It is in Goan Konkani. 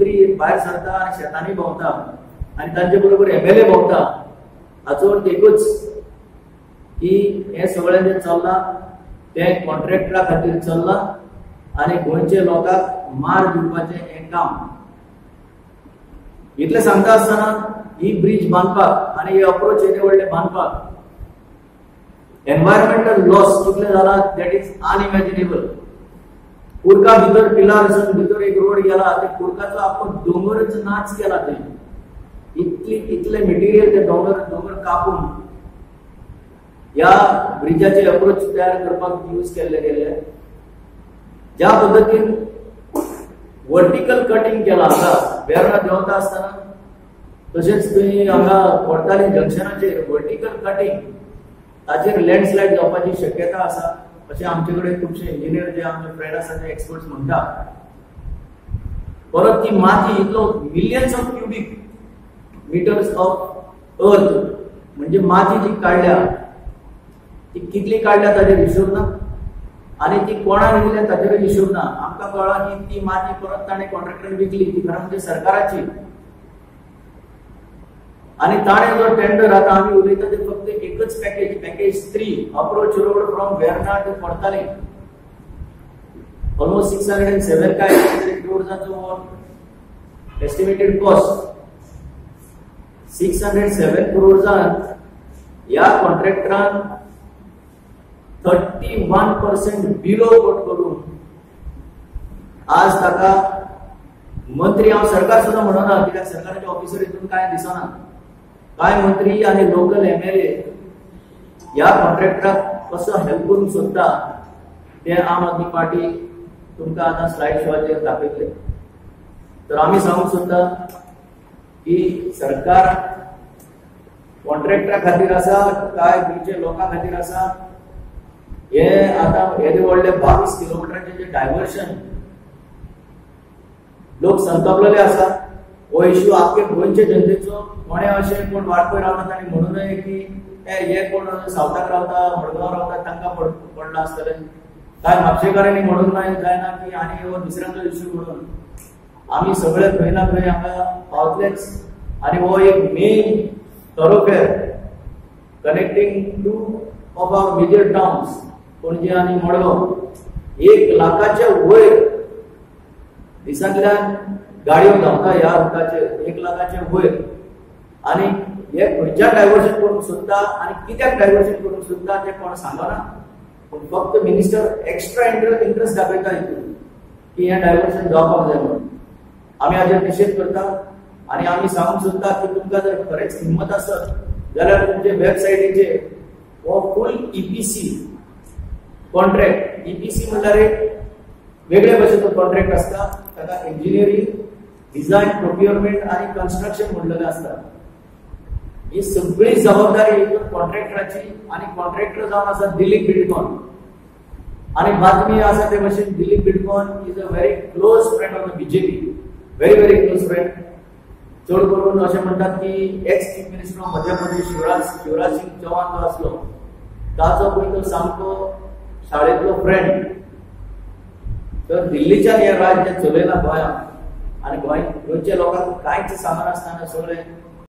मंत्री भायर सरता आनी शेतांनी भोंवता आनी तांचे बरोबर एमएलए भोंवता, हाचो अर्थ एकूच की हें सगळें जें चल्लां तें कॉन्ट्रॅक्टरा खातीर चल्लां आनी गोंयचे लोकांक मार दिवपाचें हें काम. इतलें सांगता आसतना ही ब्रिज बांदपाक आनी हे अप्रोच येदे व्हडले बांदपाक एनवायरमेंटल लॉस कितले जाला that is unimaginable. कुडका भितर पिलार आसून भितर एक रोड गेला, ते कुडकाचो आख्खो दोंगरच नाच केला थंय. इतली इतले मटेरियल ते दोंगर दोंगर कापून ह्या ब्रिजाचे अप्रोच तयार करपाक यूज केल्ले गेले. ज्या पद्दतीन वर्टिकल कटिंग केला हांगा वेर्णा देंवता आसतना, तशेंच थंय हांगा कोडताली जंक्शनाचेर वर्टिकल कटिंग, ताचेर लँडस्लायड जावपाची शक्यता आसा अशें आमचे कडेन खुबशे इंजिनियर जे आमचे फ्रेंड आसा ते एक्सपर्ट्स म्हणटा. परत ती माती इतलो millions of cubic meters of earth म्हणजे माती जी काडल्या ती कितली काडल्या ताचेर हिशोब ना आनी ती कोणाक दिल्या ताचेर हिशोब ना. आमकां कळ्ळां की ती माती परत ताणें कॉन्ट्रॅक्टरान विकली, ती खरें म्हणजे सरकाराची. आनी ताणें जो टेंडर आतां आमी उलयता ते फक्त एकच package, package 3 approach road from Verna to Cortalim, almost 607 काय क्रोर्साचो एस्टिमेटेड कॉस्ट. 607 क्रोर्सान ह्या कॉन्ट्रॅक्टरान 31% बिलो कोट करून आज ताका मंत्री, हांव सरकार सुद्दां म्हणना कित्याक सरकाराचे ऑफिसर हितून कांय दिसना, कांय मंत्री आनी लोकल एमएलए ह्या कॉन्ट्रॅक्टराक कसो हेल्प करूंक सोदता तें आम आदमी पार्टी तुमकां आतां स्लायड शोवाचेर दाखयतले. तर आमी सांगूंक सोदता की सरकार कॉन्ट्रॅक्टरा खातीर आसा काय गोंयच्या लोकां खातीर आसा हे आतां येदे व्हडले 22 किलोमिटरांचे जे डायवर्शन लोक संतापलेले आसा. हो इश्यू आख्खे गोंयचे जनतेचो. कोणें अशें कोण वाळपय रावता तांणी म्हणू नये की हे कोण सावथाक रावता, मडगांव रावता तांकां पडलां आसतलें, काय म्हापशेकारांनी म्हणूंक जायना की आनी हो दुसऱ्यांचो इश्यू म्हणून. आमी सगळे खंय ना खंय हांगा पावतलेच आनी हो एक main thoroughfare connecting two of our major towns Panaji आनी मडगांव. 1 लाखाच्या वयर दिसांतल्यान गाडयो धांवता ह्या रुटाचेर, 1 लाखाच्या वयर. आनी हे खंयच्या डायवर्शन करूंक सोदता आनी कित्याक डायवर्शन करूंक सोदता तें कोण सांगना, पूण फक्त मिनिस्टर एक्स्ट्रा इंट्रस्ट दाखयता हितून की हें डायवर्शन जावपाक जाय म्हणून. आमी हाजेर निशेध करता आनी आमी सांगूंक सोदता की तुमकां जर खरेंच हिंमत आसत जाल्यार तुमचे वेबसायटीचेर हो फूल ईपीसी कॉन्ट्रॅक्ट, ईपीसी म्हणल्यार एक वेगळे भाशेचो कॉन्ट्रॅक्ट आसता, ताका इंजिनियरींग, डिझायन, प्रोक्युरमेंट आनी कन्स्ट्रक्शन म्हणलेलें आसता. ही सगळी जबाबदारी कॉन्ट्रॅक्टराची आनी कॉन्ट्रॅक्टर जावन आसा दिलीप बिल्डकॉन. आनी बातमी आसा ते भाशेन Dilip Buildcon is a very close friend of the BJP, very very close friend. चड करून अशें म्हणटात की ex chief minister of Madhya Pradesh Shivraj Singh Chauhan जो आसलो ताचो पळय तो सामको शाळेंतलो फ्रेंड. तर दिल्लीच्यान हें राज्य चलयलां गोंयांत आनी गोंयच्या लोकांक कांयच सांगनासतना सगळें